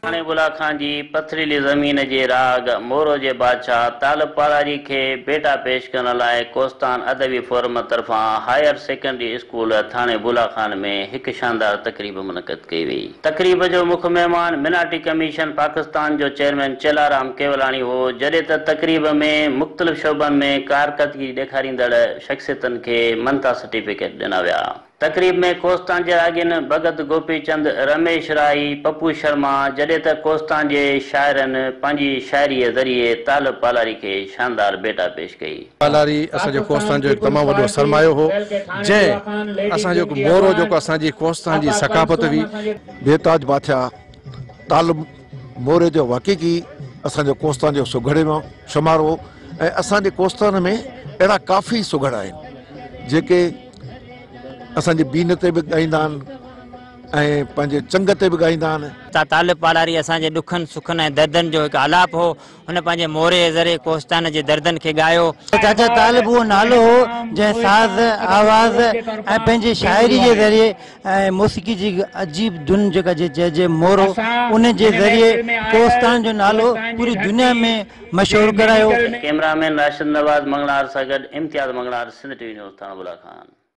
ٿاڻي بولا خان جي پٿريلي زمين جي راڳ مورو جي بادشاهه طالب پالاري کي ڀيٽا پيش ڪرڻ لاء ڪوهستان ادبي فورم طرفان هائير سيڪنڊري اسڪول ٿاڻي بولا خان ۾ هڪ شاندار تقريب منعقد ڪئي وئي. تقريب جو مک مهمان مينارٽي ڪميشن پاڪستان جو چيئرمين چيلارام ڪيولاڻي هو، جڏهن ته تقريب ۾ مختلف شعبن ۾ ڪارڪردگي ڏيکاريندڙ شخصيتن کي مڃتا سرٽيفڪيٽ ڏنا ويا. تقريب ۾ ڪوهستان جي راڳين ڀڳت گوپي چند، رميش راهي، پپو شرما، جڏهن ته ڪوهستان جي شاعرن پنهنجي شاعريء ذريعي طالب پالاري کي شاندار ڀيٽا پيش ڪئي. پالاري اسان جي ڪوهستان جو هڪ تمام وڏو سرمايو هو، جنهن اسان جو هڪ مورو جيڪو اسان جي ڪوهستان جي ثقافت هئي. بي تاج بادشاهه طالب موري جو حقيقي اسان جو ڪوهستان جو سگهڙ ۾ شمار هو ۽ اسان جي ڪوهستان ۾ اهڙا ڪافي سگهڙ آهن جيڪي اسان جي بين تي به ڳائيندا آهن ۽ پنهنجي چنگ تي به ڳائيندا آهن. طالب پالاري اسان جي ڏکن سکن ۽ دردن جو هڪ آلاپ هو. هن پنهنجي موري جي ذريعي ڪوهستان جي دردن کي ڳايو. چاچا طالب اهو نالو هو جنهن ساز، آواز ۽ پنهنجي شاعري جي ذريعي ۽ موسيقي جي عجيب ڌن جيڪا چئجي مورو ان جي ذريعي ڪوهستان جو نالو پوري دنيا ۾ مشهور ڪرايو. ڪئميرا مين راشد نواز مڱڻهار سان گڏ Imtiaz Manganhar, Sindh T V news, ٿاڻو بولا خان.